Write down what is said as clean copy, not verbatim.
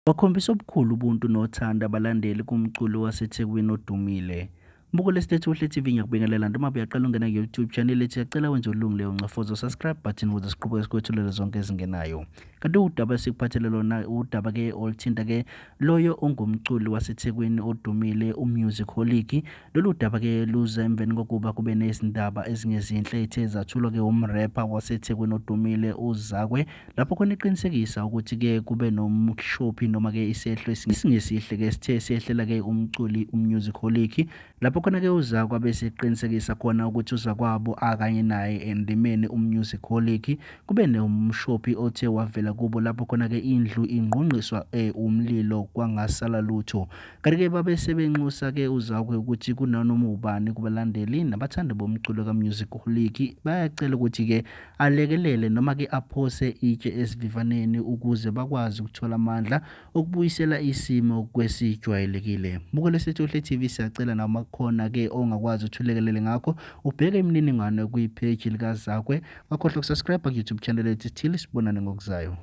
Bakhombisa obukhulu ubuntu nothando abalandeli kumculi waseThekwini odumile. Mbukeli Sithethuhle TV, ngiyakubingelela noma uyaqala ungena ku-YouTube channel ethi, siyacela wenze olungileyo, uncofoze subscribe button ukuze siqhubeke sikwethulele zonke ezingenayo. Kanti udaba esikuphathele lona udaba-ke oluthinta-ke loyo ongumculi waseThekwini odumile, uMusic Holic. Lolu daba-ke luza emveni kokuba kube nezindaba ezingezinhle ethe zathulwa-ke umrepha waseThekwini odumile uZakwe, lapho khona iqinisekisa ukuthi-ke kube nomshophi noma-ke isehlo esingesihle-ke sithe sehlela-ke umculi uMusic Holic, lapho khona-ke uZakwe abeseqinisekisa khona ukuthi uzakwabo akanye naye endimeni uMusic Holic kube nomshophi othe wavela kubo, lapho khona-ke indlu ingqongqiswa umlilo kwangasala lutho. Kanti-ke babe sebenxusa-ke uZakwe ukuthi kunanoma ubani kubalandeli nabathandi bomculo kaMusic Holic, bayacela ukuthi-ke alekelele noma-ke aphose itshe esivivaneni ukuze bakwazi ukuthola amandla okubuyisela isimo kwesijwayelekile. Mbukeli Sithuhle TV, siyacela noma kukhona-ke ongakwazi ukuthi ulekelele ngakho, ubheke imininingwane kwipheji likaZakwe. Ungakhohlwa ukusubscribe ku-YouTube channel ethu. Till sibonane ngokuzayo.